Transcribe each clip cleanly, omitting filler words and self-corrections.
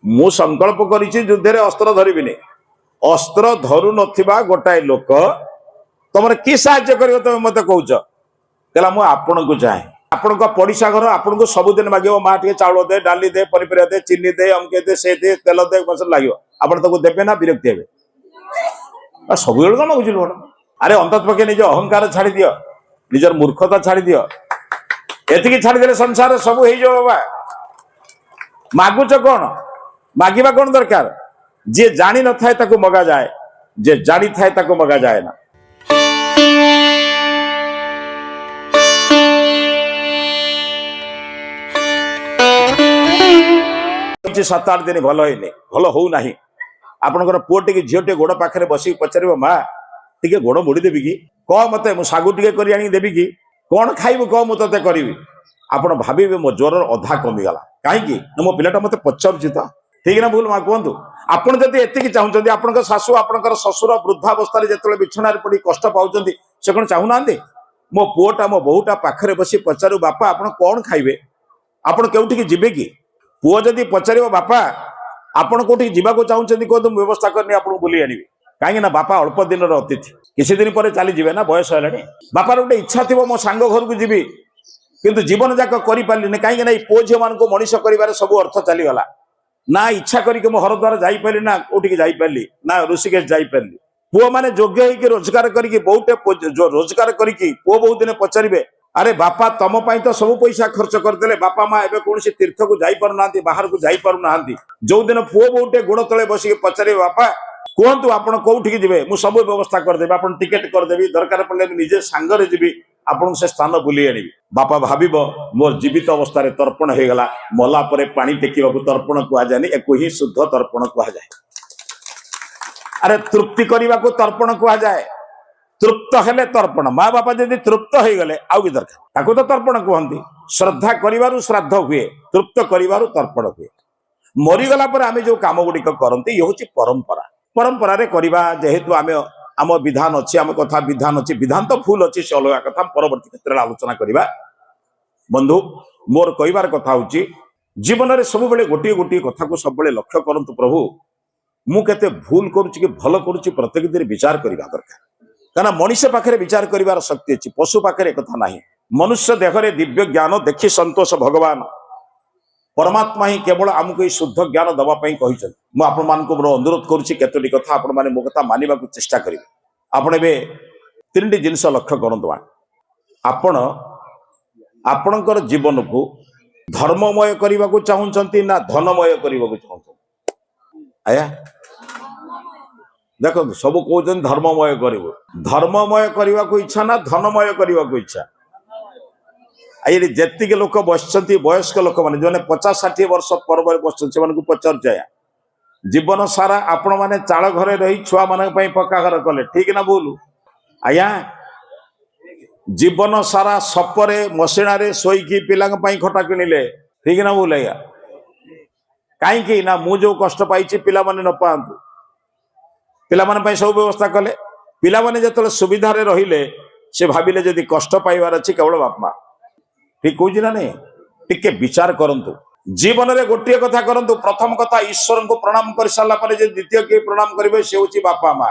ମୁଁ ସଂକଳ୍ପ କରିଛି ଯୁଦ୍ଧରେ ଅସ୍ତ୍ର ଧରିବିନି। ଅସ୍ତ୍ର ଧରୁ ନଥିବା ଗୋଟାଏ ଲୋକ ତମର କି ସାହାଯ୍ୟ କରିବ ତମେ ମତେ କହୁଛ? କହିଲା, ମୁଁ ଆପଣଙ୍କୁ ଚାହେଁ। ଆପଣଙ୍କ ପଡିଶା ଘର ଆପଣଙ୍କୁ ସବୁଦିନ ମାଗିବ, ମା ଟିକେ ଚାଉଳ ଦେ, ଡାଲି ଦେ, ପନିପରିବା ଦେ, ଚିନି ଦେ, ଅମକେ ଦେ, ସେ ଦେ, ତେଲ ଦେ, ମସଲା ଲାଗିବ। ଆପଣ ତାକୁ ଦେବେ ନା ବିରକ୍ତି ହେବେ? ଆଉ ସବୁବେଳେ କଣ ମାଗୁଛି ଲୋକଟା? ଆରେ ଅନ୍ତତଃ ପକ୍ଷେ ନିଜ ଅହଙ୍କାର ଛାଡି ଦିଅ, ନିଜର ମୂର୍ଖତା ଛାଡି ଦିଅ। ଏତିକି ଛାଡିଦେଲେ ସଂସାର ସବୁ ହେଇଯିବ ବାବା। ମାଗୁଛ କଣ? ମାଗିବା କଣ ଦରକାର? ଯିଏ ଜାଣି ନଥାଏ ତାକୁ ମଗାଯାଏ, ଯିଏ ଜାଣିଥାଏ ତାକୁ ମଗାଯାଏ ନା। କିଛି 7-8 ଦିନ ଭଲ ହେଇନି, ଭଲ ହଉନାହିଁ। ଆପଣଙ୍କର ପୁଅ ଟିକେ ଝିଅ ଟିକେ ଗୋଡ ପାଖରେ ବସିକି ପଚାରିବ, ମା ଟିକେ ଗୋଡ ମୋଡି ଦେବି କି? କହ ମତେ, ମୁଁ ଶାଗୁ ଟିକେ କରି ଆଣିକି ଦେବି କି? କଣ ଖାଇବୁ କହ, ମୁଁ ତତେ କରିବି। ଆପଣ ଭାବିବେ ମୋ ଜ୍ୱରର ଅଧା କମିଗଲା। କାହିଁକି ନା ମୋ ପିଲାଟା ମତେ ପଚାରୁଛି ତ। ଠିକ ନା ଭୁଲ ମା କୁହନ୍ତୁ? ଆପଣ ଯଦି ଏତିକି ଚାହୁଁଛନ୍ତି, ଆପଣଙ୍କ ଶାଶୁ ଆପଣଙ୍କର ଶ୍ୱଶୁର ବୃଦ୍ଧାବସ୍ଥାରେ ଯେତେବେଳେ ବିଛଣାରେ ପଡି କଷ୍ଟ ପାଉଛନ୍ତି, ସେ କଣ ଚାହୁଁନାହାନ୍ତି ମୋ ପୁଅଟା ମୋ ବୋହୂଟା ପାଖରେ ବସି ପଚାରୁ, ବାପା ଆପଣ କଣ ଖାଇବେ, ଆପଣ କେଉଁଠିକି ଯିବେ କି? ପୁଅ ଯଦି ପଚାରିବ, ବାପା ଆପଣ କୋଉଠିକି ଯିବାକୁ ଚାହୁଁଛନ୍ତି କୁହନ୍ତୁ, ମୁଁ ବ୍ୟବସ୍ଥା କରିନି ଆପଣଙ୍କୁ ବୁଲି ଆଣିବି। କାହିଁକି ନା ବାପା ଅଳ୍ପ ଦିନର ଅତିଥି, କିଛି ଦିନ ପରେ ଚାଲିଯିବେ ନା, ବୟସ ହେଲାଣି। ବାପାର ଗୋଟେ ଇଚ୍ଛା ଥିବ ମୋ ସାଙ୍ଗ ଘରକୁ ଯିବି, କିନ୍ତୁ ଜୀବନ ଯାକ କରିପାରିଲିନି। କାହିଁକି ନା ଏଇ ପୁଅ ଝିଅ ମାନଙ୍କୁ ମଣିଷ କରିବାରେ ସବୁ ଅର୍ଥ ଚାଲିଗଲା। ନା ଇଚ୍ଛା କରିକି ମୁଁ ହରଦ୍ୱାର ଯାଇପାରିଲି, ନା କୋଉଠିକି ଯାଇପାରିଲି, ନା ଋଷିକେଶ ଯାଇପାରିଲି। ପୁଅ ମାନେ ଯୋଗ୍ୟ ହେଇକି ରୋଜଗାର କରିକି ବୋହୁଟେ ରୋଜଗାର କରିକି ପୁଅ ବୋହୂ ଦିନେ ପଚାରିବେ, ଆରେ ବାପା ତମ ପାଇଁ ତ ସବୁ ପଇସା ଖର୍ଚ୍ଚ କରିଦେଲେ, ବାପା ମା ଏବେ କୌଣସି ତୀର୍ଥକୁ ଯାଇପାରୁନାହାନ୍ତି, ବାହାରକୁ ଯାଇପାରୁନାହାନ୍ତି। ଯୋଉଦିନ ପୁଅ ବୋହୂଟେ ଗୋଡ ତଳେ ବସିକି ପଚାରିବେ, ବାପା କୁହନ୍ତୁ ଆପଣ କୋଉଠିକି ଯିବେ, ମୁଁ ସବୁ ବ୍ୟବସ୍ଥା କରିଦେବି, ଆପଣ ଟିକେଟ କରିଦେବି, ଦରକାର ପଡ଼ିଲେ ମୁଁ ନିଜେ ସାଙ୍ଗରେ ଯିବି, ଆପଣଙ୍କୁ ସେ ସ୍ଥାନ ବୁଲି ଆଣିବି। ବାପା ଭାବିବ ମୋର ଜୀବିତ ଅବସ୍ଥାରେ ତର୍ପଣ ହେଇଗଲା, ମଲା ପରେ ପାଣି ଟେକିବାକୁ ତର୍ପଣ କୁହାଯାଏନି, ଏକୁ ହିଁ ଶୁଦ୍ଧ ତର୍ପଣ କୁହାଯାଏ। ଆରେ ତୃପ୍ତି କରିବାକୁ ତର୍ପଣ କୁହାଯାଏ। ତୃପ୍ତ ହେଲେ ତର୍ପଣ। ମା ବାପା ଯଦି ତୃପ୍ତ ହେଇଗଲେ ଆଉ କି ଦରକାର? ତାକୁ ତ ତର୍ପଣ କୁହନ୍ତି। ଶ୍ରଦ୍ଧା କରିବାରୁ ଶ୍ରାଦ୍ଧ ହୁଏ, ତୃପ୍ତ କରିବାରୁ ତର୍ପଣ ହୁଏ। ମରିଗଲା ପରେ ଆମେ ଯୋଉ କାମ ଗୁଡ଼ିକ କରନ୍ତି, ଇଏ ହଉଛି ପରମ୍ପରା। ପରମ୍ପରାରେ କରିବା ଯେହେତୁ ଆମେ ଆମ ବିଧାନ ଅଛି, ଆମ କଥା ବିଧାନ ଅଛି, ବିଧାନ ତ ଭୁଲ ଅଛି, ସେ ଅଲଗା କଥା, ପରବର୍ତ୍ତୀ କ୍ଷେତ୍ରରେ ଆଲୋଚନା କରିବା। ବନ୍ଧୁ, ମୋର କହିବାର କଥା ହଉଛି ଜୀବନରେ ସବୁବେଳେ ଗୋଟିଏ ଗୋଟିଏ କଥାକୁ ସବୁବେଳେ ଲକ୍ଷ୍ୟ କରନ୍ତୁ। ପ୍ରଭୁ ମୁଁ କେତେ ଭୁଲ କରୁଛି କି ଭଲ କରୁଛି, ପ୍ରତ୍ୟେକ ଦିନ ବିଚାର କରିବା ଦରକାର। କାରଣ ମଣିଷ ପାଖରେ ବିଚାର କରିବାର ଶକ୍ତି ଅଛି, ପଶୁ ପାଖରେ ଏକଥା ନାହିଁ। ମନୁଷ୍ୟ ଦେହରେ ଦିବ୍ୟ ଜ୍ଞାନ ଦେଖି ସନ୍ତୋଷ ଭଗବାନ। ପରମାତ୍ମା ହିଁ କେବଳ ଆମକୁ ଏଇ ଶୁଦ୍ଧ ଜ୍ଞାନ ଦେବା ପାଇଁ କହିଛନ୍ତି। ମୁଁ ଆପଣମାନଙ୍କୁ ମୋର ଅନୁରୋଧ କରୁଛି, କେତୋଟି କଥା ଆପଣମାନେ ମୋ କଥା ମାନିବାକୁ ଚେଷ୍ଟା କରିବେ। ଆପଣ ଏବେ ତିନିଟି ଜିନିଷ ଲକ୍ଷ୍ୟ କରନ୍ତୁ। ଆପଣ ଆପଣଙ୍କର ଜୀବନକୁ ଧର୍ମମୟ କରିବାକୁ ଚାହୁଁଛନ୍ତି ନା ଧନମୟ କରିବାକୁ ଚାହୁଁଛନ୍ତି? ଆଜ୍ଞା ଦେଖନ୍ତୁ, ସବୁ କହୁଛନ୍ତି ଧର୍ମମୟ କରିବୁ। ଧର୍ମମୟ କରିବାକୁ ଇଚ୍ଛା ନା ଧନମୟ କରିବାକୁ ଇଚ୍ଛା? ଏଇଠି ଯେତିକି ଲୋକ ବସିଛନ୍ତି, ବୟସ୍କ ଲୋକମାନେ, ଯେଉଁମାନେ 50-60 ବର୍ଷ ପର୍ବରେ ବସିଛନ୍ତି, ସେମାନଙ୍କୁ ପଚାରୁଛି ଆଜ୍ଞା, ଜୀବନ ସାରା ଆପଣମାନେ ଚାଳ ଘରେ ରହି ଛୁଆମାନଙ୍କ ପାଇଁ ପକ୍କା ଘର କଲେ, ଠିକ ନା ଭୁଲ ଆଜ୍ଞା? ଜୀବନ ସାରା ସପରେ ମସିଣାରେ ଶୋଇକି ପିଲାଙ୍କ ପାଇଁ ଖଟା କିଣିଲେ, ଠିକ ନା ଭୁଲ ଆଜ୍ଞା? କାହିଁକି ନା ମୁଁ ଯୋଉ କଷ୍ଟ ପାଇଛି ପିଲାମାନେ ନ ପାଆନ୍ତୁ। ପିଲାମାନଙ୍କ ପାଇଁ ସବୁ ବ୍ୟବସ୍ଥା କଲେ। ପିଲାମାନେ ଯେତେବେଳେ ସୁବିଧାରେ ରହିଲେ, ସେ ଭାବିଲେ ଯଦି କଷ୍ଟ ପାଇବାର ଅଛି କେବଳ ବାପା ମା। ଠିକ କହୁଛି ନା ନାଇଁ? ଟିକେ ବିଚାର କରନ୍ତୁ। ଜୀବନରେ ଗୋଟିଏ କଥା କରନ୍ତୁ। ପ୍ରଥମ କଥା, ଈଶ୍ୱରଙ୍କୁ ପ୍ରଣାମ କରିସାରିଲା ପରେ ଯଦି ଦ୍ୱିତୀୟ କିଏ ପ୍ରଣାମ କରିବେ, ସେ ହଉଛି ବାପା ମା।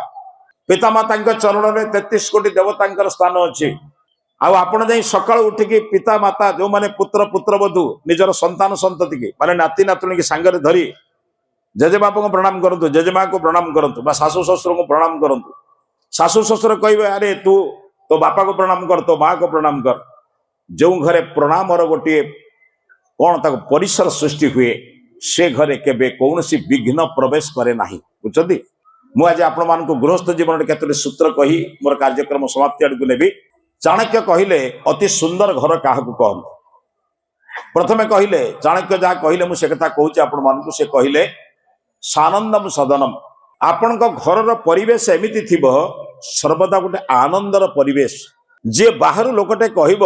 ପିତାମାତାଙ୍କ ଚରଣରେ 33 କୋଟି ଦେବତାଙ୍କର ସ୍ଥାନ ଅଛି। ଆଉ ଆପଣ ଯାଇ ସକାଳୁ ଉଠିକି ପିତା ମାତା, ଯୋଉମାନେ ପୁତ୍ର ପୁତ୍ରବଧୂ, ନିଜର ସନ୍ତାନ ସନ୍ତତିକି ମାନେ ନାତି ନାତୁଣୀକି ସାଙ୍ଗରେ ଧରି ଜେଜେବାପାଙ୍କୁ ପ୍ରଣାମ କରନ୍ତୁ, ଜେଜେମାଙ୍କୁ ପ୍ରଣାମ କରନ୍ତୁ ବା ଶାଶୁ ଶ୍ୱଶୁରଙ୍କୁ ପ୍ରଣାମ କରନ୍ତୁ। ଶାଶୁ ଶ୍ୱଶୁର କହିବେ, ଆରେ ତୁ ତୋ ବାପାକୁ ପ୍ରଣାମ କର, ତୋ ମାକୁ ପ୍ରଣାମ କର। ଯେଉଁ ଘରେ ପ୍ରଣାମର ଗୋଟିଏ କଣ ତାକୁ ପରିସର ସୃଷ୍ଟି ହୁଏ, ସେ ଘରେ କେବେ କୌଣସି ବିଘ୍ନ ପ୍ରବେଶ କରେ ନାହିଁ। ବୁଝଛନ୍ତି? ମୁଁ ଆଜି ଆପଣମାନଙ୍କୁ ଗୃହସ୍ଥ ଜୀବନରେ କେତୋଟି ସୂତ୍ର କହି ମୋର କାର୍ଯ୍ୟକ୍ରମ ସମାପ୍ତି ଆଡ଼କୁ ନେବି। ଚାଣକ୍ୟ କହିଲେ, ଅତି ସୁନ୍ଦର ଘର କାହାକୁ କହନ୍ତି? ପ୍ରଥମେ କହିଲେ, ଚାଣକ୍ୟ ଯାହା କହିଲେ ମୁଁ ସେ କଥା କହୁଛି ଆପଣମାନଙ୍କୁ। ସେ କହିଲେ, ସାନନ୍ଦମ ସଦନମ। ଆପଣଙ୍କ ଘରର ପରିବେଶ ଏମିତି ଥିବ, ସର୍ବଦା ଗୋଟେ ଆନନ୍ଦର ପରିବେଶ। ଯିଏ ବାହାରୁ ଲୋକଟେ କହିବ,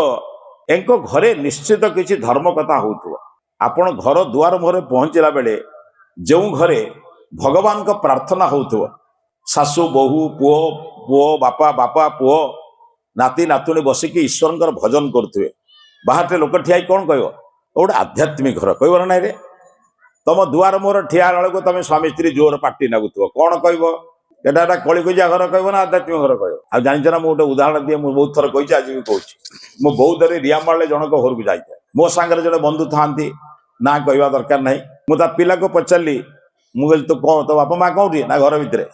ଏଙ୍କ ଘରେ ନିଶ୍ଚିତ କିଛି ଧର୍ମ କଥା ହଉଥିବ। ଆପଣ ଘର ଦୁଆର ମୁହଁରେ ପହଞ୍ଚିଲା ବେଳେ ଯେଉଁ ଘରେ ଭଗବାନଙ୍କ ପ୍ରାର୍ଥନା ହଉଥିବ, ଶାଶୁ ବୋହୂ, ପୁଅ ପୁଅ ବାପା, ବାପା ପୁଅ, ନାତି ନାତୁଣୀ ବସିକି ଈଶ୍ୱରଙ୍କର ଭଜନ କରୁଥିବେ, ବାହାରେ ଲୋକ ଠିଆ ହେଇ କଣ କହିବ? ଗୋଟେ ଆଧ୍ୟାତ୍ମିକ ଘର କହିବ ନା ନାଇଁ ରେ? ତମ ଦୁଆର ମୋର ଠିଆ ହେଲା ବେଳକୁ ତମେ ସ୍ୱାମୀ ସ୍ତ୍ରୀ ଜୋର ପାଟି ନାଗୁଥିବ, କଣ କହିବ? ଏଟା ଏଟା କଳିକୁଜା ଘର କହିବ ନା ଆଧ୍ୟାତ୍ମିକ ଘର କହିବ? ଆଉ ଜାଣିଛ ନା, ମୁଁ ଗୋଟେ ଉଦାହରଣ ଦିଏ, ମୁଁ ବହୁତ ଥର କହିଛି, ଆଜି ବି କହୁଛି। ମୁଁ ବୌଦ୍ଧରେ ରିଆମାଳରେ ଜଣଙ୍କ ଘରକୁ ଯାଇଥାଏ। ମୋ ସାଙ୍ଗରେ ଜଣେ ବନ୍ଧୁ ଥାଆନ୍ତି, ନା କହିବା ଦରକାର ନାହିଁ। ମୁଁ ତା ପିଲାକୁ ପଚାରିଲି, ମୁଁ କହିଲି ତୁ କଣ, ତୋ ବାପା ମା କୋଉଠି? ନା ଘର ଭିତରେ।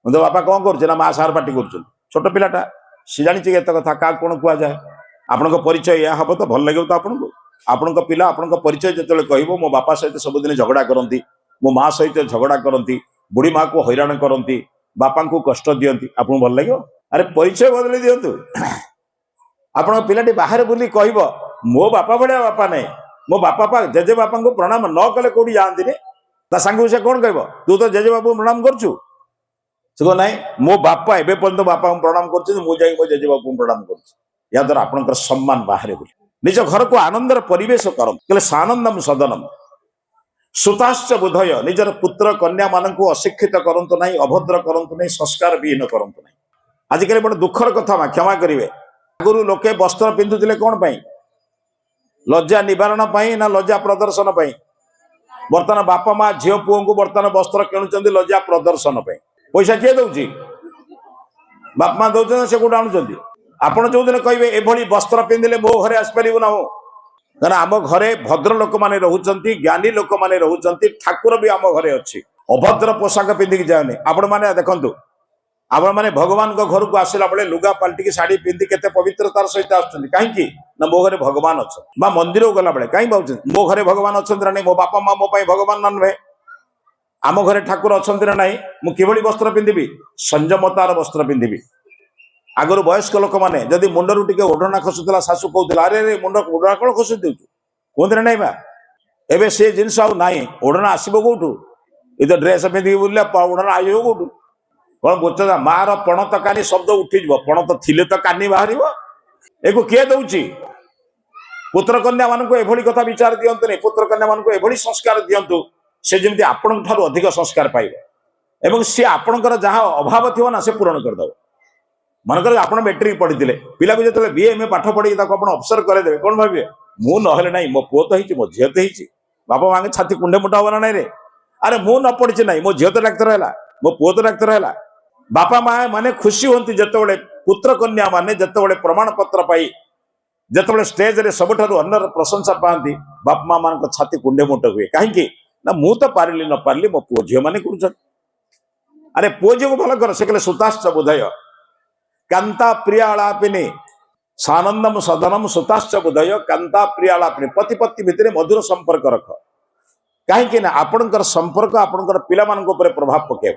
ମୁଁ ତୋ ବାପା କଣ କରୁଛି? ନା ମା ସାର୍ ପାଟି କରୁଛନ୍ତି। ଛୋଟ ପିଲାଟା, ସେ ଜାଣିଛି ଏତେ କଥା କାହାକୁ କଣ କୁହାଯାଏ। ଆପଣଙ୍କ ପରିଚୟ ଏହା ହବ ତ ଭଲ ଲାଗିବ ତ ଆପଣଙ୍କୁ? ଆପଣଙ୍କ ପିଲା ଆପଣଙ୍କ ପରିଚୟ ଯେତେବେଳେ କହିବ, ମୋ ବାପା ସହିତ ସବୁଦିନ ଝଗଡ଼ା କରନ୍ତି, ମୋ ମା ସହିତ ଝଗଡ଼ା କରନ୍ତି, ବୁଢ଼ୀ ମାକୁ ହଇରାଣ କରନ୍ତି, ବାପାଙ୍କୁ କଷ୍ଟ ଦିଅନ୍ତି, ଆପଣଙ୍କୁ ଭଲ ଲାଗିବ? ଆରେ ପରିଚୟ ବଦଳି ଦିଅନ୍ତୁ। ଆପଣଙ୍କ ପିଲାଟି ବାହାରେ ବୁଲି କହିବ, ମୋ ବାପା ଭଳିଆ ବାପା ନାହିଁ, ମୋ ବାପା ପା ଜେଜେ ବାପାଙ୍କୁ ପ୍ରଣାମ ନ କଲେ କୋଉଠି ଯାଆନ୍ତିନି। ତା ସାଙ୍ଗକୁ ସେ କଣ କହିବ? ତୁ ତ ଜେଜେ ବାପାଙ୍କୁ ପ୍ରଣାମ କରୁଛୁ। ସେ କହିବ ନାହିଁ, ମୋ ବାପା ଏବେ ପର୍ଯ୍ୟନ୍ତ ବାପାଙ୍କୁ ପ୍ରଣାମ କରୁଛନ୍ତି, ମୁଁ ଯାଇକି ମୋ ଜେଜେ ବାପାଙ୍କୁ ପ୍ରଣାମ କରୁଛି। ଏହାଦ୍ୱାରା ଆପଣଙ୍କର ସମ୍ମାନ ବାହାରେ ବୁଲି। ନିଜ ଘରକୁ ଆନନ୍ଦର ପରିବେଶ କରନ୍ତୁ। କହିଲେ ସାନନ୍ଦମ ସଦନମ ସୁତାଶ୍ଚ ବୁଧୟ। ନିଜର ପୁତ୍ର କନ୍ୟା ମାନଙ୍କୁ ଅଶିକ୍ଷିତ କରନ୍ତୁ ନାହିଁ, ଅଭଦ୍ର କରନ୍ତୁ ନାହିଁ, ସଂସ୍କାର ବିହୀନ କରନ୍ତୁ ନାହିଁ। ଆଜିକାଲି ବଡ ଦୁଃଖର କଥା ମା, କ୍ଷମା କରିବେ, ଆଗରୁ ଲୋକେ ବସ୍ତ୍ର ପିନ୍ଧୁଥିଲେ କଣ ପାଇଁ? ଲଜ୍ଜା ନିବାରଣ ପାଇଁ ନା ଲଜ୍ଜା ପ୍ରଦର୍ଶନ ପାଇଁ? ବର୍ତ୍ତମାନ ବାପା ମା ଝିଅ ପୁଅଙ୍କୁ ବର୍ତ୍ତମାନ ବସ୍ତ୍ର କିଣୁଛନ୍ତି ଲଜ୍ଜା ପ୍ରଦର୍ଶନ ପାଇଁ। ପଇସା କିଏ ଦଉଛି? ବାପା ମା ଦଉଛନ୍ତି, ସେ କୋଉଠୁ ଆଣୁଛନ୍ତି? ଆପଣ ଯୋଉଦିନ କହିବେ ଏଭଳି ବସ୍ତ୍ର ପିନ୍ଧିଲେ ମୋ ଘରେ ଆସିପାରିବୁ ନା, କାରଣ ଆମ ଘରେ ଭଦ୍ର ଲୋକମାନେ ରହୁଛନ୍ତି, ଜ୍ଞାନୀ ଲୋକମାନେ ରହୁଛନ୍ତି, ଠାକୁର ବି ଆମ ଘରେ ଅଛି। ଅଭଦ୍ର ପୋଷାକ ପିନ୍ଧିକି ଯାଅନି। ଆପଣମାନେ ଦେଖନ୍ତୁ, ଆପଣମାନେ ଭଗବାନଙ୍କ ଘରକୁ ଆସିଲା ବେଳେ ଲୁଗା ପାଲଟିକି ଶାଢୀ ପିନ୍ଧି କେତେ ପବିତ୍ରତାର ସହିତ ଆସୁଛନ୍ତି। କାହିଁକି ନା ମୋ ଘରେ ଭଗବାନ ଅଛନ୍ତି। ବା ମନ୍ଦିରକୁ ଗଲାବେଳେ କାହିଁ ଭାବୁଛନ୍ତି ମୋ ଘରେ ଭଗବାନ ଅଛନ୍ତି ନା ନାହିଁ, ମୋ ବାପା ମା ମୋ ପାଇଁ ଭଗବାନ ନା ନୁହେଁ, ଆମ ଘରେ ଠାକୁର ଅଛନ୍ତି ନା ନାହିଁ, ମୁଁ କିଭଳି ବସ୍ତ୍ର ପିନ୍ଧିବି? ସଂଯମତାର ବସ୍ତ୍ର ପିନ୍ଧିବି। ଆଗରୁ ବୟସ୍କ ଲୋକମାନେ ଯଦି ମୁଣ୍ଡରୁ ଟିକେ ଓଢ଼ଣା ଖସୁଥିଲା, ଶାଶୁ କହୁଥିଲା, ଆରେ ଆରେ ମୁଣ୍ଡ ଓଢ଼ଣା କଣ ଖସୁ ଦେଉଛୁ, କୁହନ୍ତି ନା ନାଇଁ ବା? ଏବେ ସେ ଜିନିଷ ଆଉ ନାହିଁ। ଓଢ଼ଣା ଆସିବ କୋଉଠୁ? ଏ ତ ଡ୍ରେସ ପିନ୍ଧିକି ବୁଲିଲେ ଓଢ଼ଣା ଆସିବ କୋଉଠୁ? କଣ ବୁଝୁଛ? ମାର ପଣତ କାନି ଶବ୍ଦ ଉଠିଯିବ, ପଣତ ଥିଲେ ତ କାନି ବାହାରିବ। ଏକୁ କିଏ ଦଉଛି? ପୁତ୍ର କନ୍ୟା ମାନଙ୍କୁ ଏଭଳି କଥା ବିଚାର ଦିଅନ୍ତୁନି। ପୁତ୍ର କନ୍ୟା ମାନଙ୍କୁ ଏଭଳି ସଂସ୍କାର ଦିଅନ୍ତୁ, ସେ ଯେମିତି ଆପଣଙ୍କ ଠାରୁ ଅଧିକ ସଂସ୍କାର ପାଇବ ଏବଂ ସିଏ ଆପଣଙ୍କର ଯାହା ଅଭାବ ଥିବ ନା ସେ ପୂରଣ କରିଦେବ। ମନେକର ଆପଣ ମେଟ୍ରିକ ପଢିଥିଲେ, ପିଲାକୁ ଯେତେବେଳେ BA MA ପାଠ ପଢିକି ତାକୁ ଆପଣ ଅଫସର କରେଇଦେବେ, କଣ ଭାବିବେ? ମୁଁ ନହେଲେ ନାହିଁ, ମୋ ପୁଅ ତ ହେଇଛି, ମୋ ଝିଅ ତ ହେଇଛି। ବାପା ମାଙ୍କ ଛାତି କୁଣ୍ଡେ ମୁଣ୍ଡ ହବ ନା ନାଇଁ ରେ? ଆରେ ମୁଁ ନ ପଢିଛି ନାହିଁ, ମୋ ଝିଅ ତ ଡାକ୍ତର ହେଲା, ମୋ ପୁଅ ତ ଡାକ୍ତର ହେଲା। ବାପା ମା ମାନେ ଖୁସି ହୁଅନ୍ତି ଯେତେବେଳେ ପୁତ୍ର କନ୍ୟା ମାନେ ଯେତେବେଳେ ପ୍ରମାଣ ପତ୍ର ପାଇ ଯେତେବେଳେ ଷ୍ଟେଜରେ ସବୁଠାରୁ ଅନ୍ୟର ପ୍ରଶଂସା ପାଆନ୍ତି, ବାପା ମା ମାନଙ୍କ ଛାତି କୁଣ୍ଡେ ମୁଣ୍ଡ ହୁଏ। କାହିଁକି ନା ମୁଁ ତ ପାରିଲି ନ ପାରିଲି, ମୋ ପୁଅ ଝିଅ ମାନେ କରୁଛନ୍ତି। ଆରେ ପୁଅ ଝିଅକୁ ଭଲ କର। ସେ କହିଲେ ସୁତାଶ୍ଚ ବୁଧୟ କାନ୍ତା ପ୍ରିୟାଳାପିନି ସାନନ୍ଦମ ସଦନମ ସୁତାଶ୍ଚ ବୁଧୟ କାନ୍ତା ପ୍ରିୟାଳାପିନି। ପତି ପତ୍ନୀ ଭିତରେ ମଧୁର ସମ୍ପର୍କ ରଖ। କାହିଁକି ନା ଆପଣଙ୍କର ସମ୍ପର୍କ ଆପଣଙ୍କର ପିଲାମାନଙ୍କ ଉପରେ ପ୍ରଭାବ ପକେଇବ।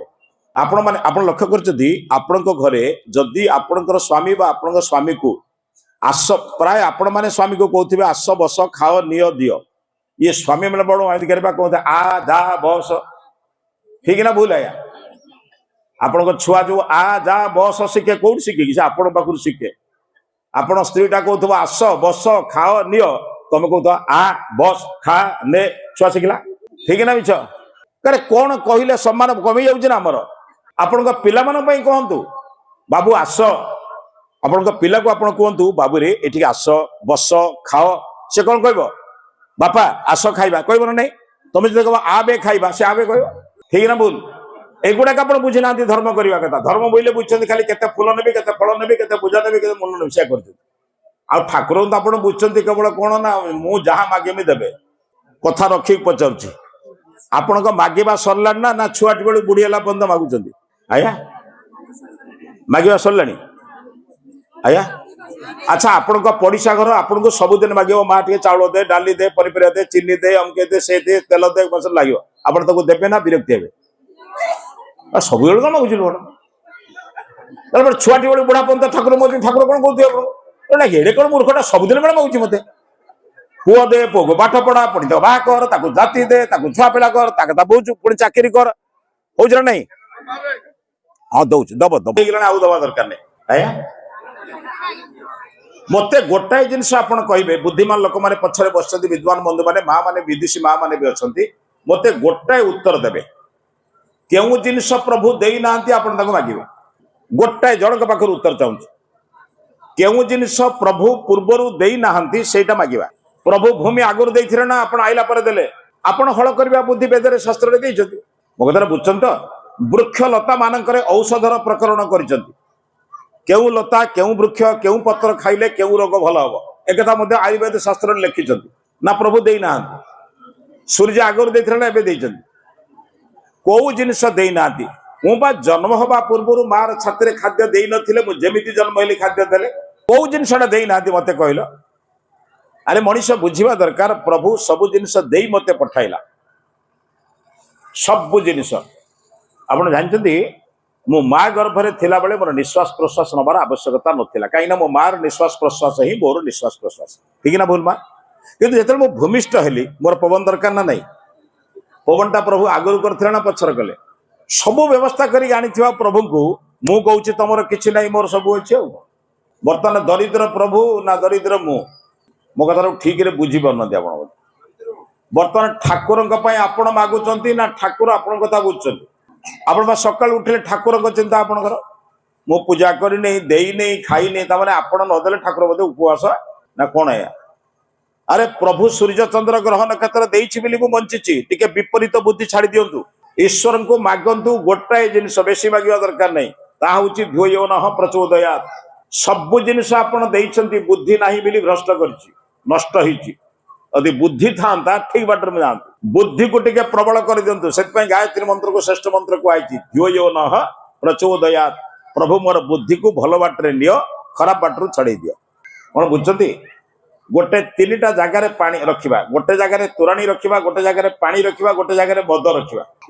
ଆପଣମାନେ ଆପଣ ଲକ୍ଷ୍ୟ କରିଛନ୍ତି, ଆପଣଙ୍କ ଘରେ ଯଦି ଆପଣଙ୍କର ସ୍ୱାମୀ ବା ଆପଣଙ୍କ ସ୍ୱାମୀକୁ ଆସ, ପ୍ରାୟ ଆପଣମାନେ ସ୍ୱାମୀକୁ କହୁଥିବେ ଆସ ବସ ଖାଅ ନିଅ ଦିଅ। ଇଏ ସ୍ୱାମୀ ମାନେ ବଡ ଅଧିକାରୀ ବା କୁହନ୍ତି ଆ ଯା ବସ। ଠିକ ନା ଭୁଲ ଆଜ୍ଞା? ଆପଣଙ୍କ ଛୁଆ ଯୋଉ ଆ ଯା ବସ ଶିଖେ, କୋଉଠି ଶିଖେ କି? ସେ ଆପଣଙ୍କ ପାଖରୁ ଶିଖେ। ଆପଣ ସ୍ତ୍ରୀଟା କହୁଥିବ ଆସ ବସ ଖାଅ ନିଅ, ତମେ କହୁଥିବ ଆ ବସ ଖା ନେ, ଛୁଆ ଶିଖିଲା। ଠିକ ନା ମିଛ? ଆରେ କଣ କହିଲେ ସମ୍ମାନ କମି ଯାଉଛି ନା ଆମର? ଆପଣଙ୍କ ପିଲାମାନଙ୍କ ପାଇଁ କୁହନ୍ତୁ, ବାବୁ ଆସ। ଆପଣଙ୍କ ପିଲାକୁ ଆପଣ କୁହନ୍ତୁ, ବାବୁରେ ଏଠିକି ଆସ ବସ ଖାଅ। ସେ କଣ କହିବ? ବାପା ଆସ ଖାଇବା କହିବ ନା ନାଇଁ? ତମେ ଯଦି କହିବ ଆ ବେ ଖାଇବା, ସେ ଆ ବେ କହିବ। ଠିକ ନା ଭୁଲ? ଏଗୁଡାକ ଆପଣ ବୁଝିନାହାନ୍ତି ଧର୍ମ କରିବା କଥା। ଧର୍ମ ବୋଇଲେ ବୁଝୁଛନ୍ତି ଖାଲି କେତେ ଫୁଲ ନେବି, କେତେ ଫଳ ନେବି, କେତେ ପୂଜା ନେବି, କେତେ ମୁଣ୍ଡ ନେବି, ସେୟା କରୁଛନ୍ତି। ଆଉ ଠାକୁରଙ୍କୁ ତ ଆପଣ ବୁଝୁଛନ୍ତି କେବଳ କଣ ନା ମୁଁ ଯାହା ମାଗିମି ଦେବେ। କଥା ରଖିକି ପଚାରୁଛି, ଆପଣଙ୍କ ମାଗିବା ସରିଲାଣି ନା ନା ଛୁଆଟି ବେଳୁ ବୁଢୀ ହେଲା ପର୍ଯ୍ୟନ୍ତ ମାଗୁଛନ୍ତି? ଆଜ୍ଞା ମାଗିବା ସରିଲାଣି ଆଜ୍ଞା? ଆଚ୍ଛା, ଆପଣଙ୍କ ପଡିଶା ଘର ଆପଣଙ୍କୁ ସବୁଦିନ ମାଗିବ, ମା ଟିକେ ଚାଉଳ ଦେ, ଡାଲି ଦେ, ପନିପରିବା ଦେ, ଚିନି ଦେ, ଅମକେ ଦେ, ସେ ଦେ, ତେଲ ଦେ, ମସଲା ଲାଗିବ। ଆପଣ ତାକୁ ଦେବେ ନା ବିରକ୍ତି ହେବେ? ସବୁବେଳେ କଣ ମାଗୁଛି ବଡ? ତାପରେ ଛୁଆଟି ବେଳୁ ବୁଢା ପର୍ଯ୍ୟନ୍ତ ଠାକୁର ମୋ ଠାକୁର କଣ କହୁଥିବେ ଆପଣଙ୍କୁ? ଏଡ଼େ କଣ ମୂର୍ଖଟା ସବୁଦିନ ବେଳେ ମାଗୁଛି ମତେ। ପୁଅ ଦେ, ପୁଅକୁ ପାଠ ପଢା, ପୁଣି ତାକୁ ବାହା କର, ତାକୁ ଜାତି ଦେ, ତାକୁ ଛୁଆ ପିଲା କର, ତାକୁ ତା ବୋଉ ପୁଣି ଚାକିରି କର। ହଉଛି ନା ନାଇଁ? ହଁ ଦଉଛି, ଦବ ଦବ ହେଇଗଲାଣି, ଆଉ ଦବା ଦରକାର ନାହିଁ ଆଜ୍ଞା। ମତେ ଗୋଟାଏ ଜିନିଷ ଆପଣ କହିବେ, ବୁଦ୍ଧିମାନ ଲୋକମାନେ ପଛରେ ବସିଛନ୍ତି, ବିଦ୍ୱାନ ବନ୍ଧୁମାନେ, ମା ମାନେ, ବିଦୁଷୀ ମା ମାନେ ବି ଅଛନ୍ତି, ମତେ ଗୋଟାଏ ଉତ୍ତର ଦେବେ, କେଉଁ ଜିନିଷ ପ୍ରଭୁ ଦେଇନାହାନ୍ତି ଆପଣ ତାକୁ ମାଗିବେ? ଗୋଟାଏ ଜଣଙ୍କ ପାଖରୁ ଉତ୍ତର ଚାହୁଁଛି, କେଉଁ ଜିନିଷ ପ୍ରଭୁ ପୂର୍ବରୁ ଦେଇନାହାନ୍ତି ସେଇଟା ମାଗିବା। ପ୍ରଭୁ ଭୂମି ଆଗରୁ ଦେଇଥିଲେ ନା ଆପଣ ଆଇଲା ପରେ ଦେଲେ? ଆପଣ ହଳ କରିବା ବୁଦ୍ଧି ବେଦରେ ଶାସ୍ତ୍ରରେ ଦେଇଛନ୍ତି। ମୋ କଥାଟା ବୁଝୁଛନ୍ତି ତ? ବୃକ୍ଷ ଲତା ମାନଙ୍କରେ ଔଷଧର ପ୍ରକରଣ କରିଛନ୍ତି। କେଉଁ ଲତା, କେଉଁ ବୃକ୍ଷ, କେଉଁ ପତ୍ର ଖାଇଲେ କେଉଁ ରୋଗ ଭଲ ହବ, ଏକଥା ମଧ୍ୟ ଆୟୁର୍ବେଦ ଶାସ୍ତ୍ରରେ ଲେଖିଛନ୍ତି ନା ପ୍ରଭୁ ଦେଇନାହାନ୍ତି? ସୂର୍ଯ୍ୟ ଆଗରୁ ଦେଇଥିଲେ ନା ଏବେ ଦେଇଛନ୍ତି? କୋଉ ଜିନିଷ ଦେଇନାହାନ୍ତି? ମୁଁ ବା ଜନ୍ମ ହବା ପୂର୍ବରୁ ମାର ଛାତିରେ ଖାଦ୍ୟ ଦେଇନଥିଲେ, ମୁଁ ଯେମିତି ଜନ୍ମ ହେଲି ଖାଦ୍ୟ ଦେଲେ। କୋଉ ଜିନିଷଟା ଦେଇନାହାନ୍ତି ମତେ କହିଲ? ଆରେ ମଣିଷ ବୁଝିବା ଦରକାର, ପ୍ରଭୁ ସବୁ ଜିନିଷ ଦେଇ ମତେ ପଠାଇଲା, ସବୁ ଜିନିଷ। ଆପଣ ଜାଣିଛନ୍ତି, ମୁଁ ମା ଗର୍ଭରେ ଥିଲାବେଳେ ମୋର ନିଶ୍ୱାସ ପ୍ରଶ୍ୱାସ ନେବାର ଆବଶ୍ୟକତା ନଥିଲା, କାହିଁକିନା ମୋ ମାର ନିଶ୍ୱାସ ପ୍ରଶ୍ୱାସ ହିଁ ମୋର ନିଶ୍ୱାସ ପ୍ରଶ୍ୱାସ। ଠିକ ନା ଭୁଲ ମା? କିନ୍ତୁ ଯେତେବେଳେ ମୁଁ ଭୂମିଷ୍ଠ ହେଲି, ମୋର ପବନ ଦରକାର ନା ନାହିଁ? ପବନଟା ପ୍ରଭୁ ଆଗରୁ କରିଥିଲେ ନା ପଛରେ କଲେ? ସବୁ ବ୍ୟବସ୍ଥା କରିକି ଆଣିଥିବା ପ୍ରଭୁଙ୍କୁ ମୁଁ କହୁଛି ତମର କିଛି ନାହିଁ, ମୋର ସବୁ ଅଛି। ଆଉ ବର୍ତ୍ତମାନ ଦରିଦ୍ର ପ୍ରଭୁ ନା ଦରିଦ୍ର ମୁଁ? ମୋ କଥାଟାକୁ ଠିକରେ ବୁଝିପାରୁନାହାନ୍ତି ଆପଣ ବୋଧେ। ବର୍ତ୍ତମାନ ଠାକୁରଙ୍କ ପାଇଁ ଆପଣ ମାଗୁଛନ୍ତି ନା ଠାକୁର ଆପଣଙ୍କ କଥା ବୁଝୁଛନ୍ତି? ଆପଣ ବା ସକାଳୁ ଉଠିଲେ ଠାକୁରଙ୍କ ଚିନ୍ତା ଆପଣଙ୍କର। ମୁଁ ପୂଜା କରିନି, ଦେଇନି, ଖାଇନି, ତାମାନେ ଆପଣ ନଦେଲେ ଠାକୁର ବୋଧେ ଉପବାସ ନା କଣ ଏୟା? ଆରେ ପ୍ରଭୁ ସୂର୍ଯ୍ୟ ଚନ୍ଦ୍ର ଗ୍ରହ ନକ୍ଷତ୍ର ଦେଇଛି ବୋଲି ମୁଁ ବଞ୍ଚିଛି। ଟିକେ ବିପରୀତ ବୁଦ୍ଧି ଛାଡି ଦିଅନ୍ତୁ, ଈଶ୍ୱରଙ୍କୁ ମାଗନ୍ତୁ ଗୋଟାଏ ଜିନିଷ, ବେଶୀ ମାଗିବା ଦରକାର ନାହିଁ, ତାହା ହଉଛି ଧିୟୋ ୟୋ ନଃ ପ୍ରଚୋଦୟାତ୍। ସବୁ ଜିନିଷ ଆପଣ ଦେଇଛନ୍ତି, ବୁଦ୍ଧି ନାହିଁ ବୋଲି ଭ୍ରଷ୍ଟ କରିଛି, ନଷ୍ଟ ହେଇଛି। ଯଦି ବୁଦ୍ଧି ଥାନ୍ତା ଠିକ ବାଟରେ ମୁଁ ଯାଆନ୍ତି। ବୁଦ୍ଧିକୁ ଟିକେ ପ୍ରବଳ କରିଦିଅନ୍ତୁ। ସେଥିପାଇଁ ଗାୟତ୍ରୀ ମନ୍ତ୍ରକୁ ଶ୍ରେଷ୍ଠ ମନ୍ତ୍ର କୁହାଯାଇଛି, ଧିୟୋ ୟୋ ନଃ ପ୍ରଚୋଦୟାତ୍। ପ୍ରଭୁ ମୋର ବୁଦ୍ଧିକୁ ଭଲ ବାଟରେ ନିଅ, ଖରାପ ବାଟରୁ ଛଡେଇ ଦିଅ। କଣ ବୁଝୁଛନ୍ତି? ଗୋଟେ ତିନିଟା ଜାଗାରେ ପାଣି ରଖିବା, ଗୋଟେ ଜାଗାରେ ତୋରାଣୀ ରଖିବା, ଗୋଟେ ଜାଗାରେ ପାଣି ରଖିବା, ଗୋଟେ ଜାଗାରେ ମଦ ରଖିବା।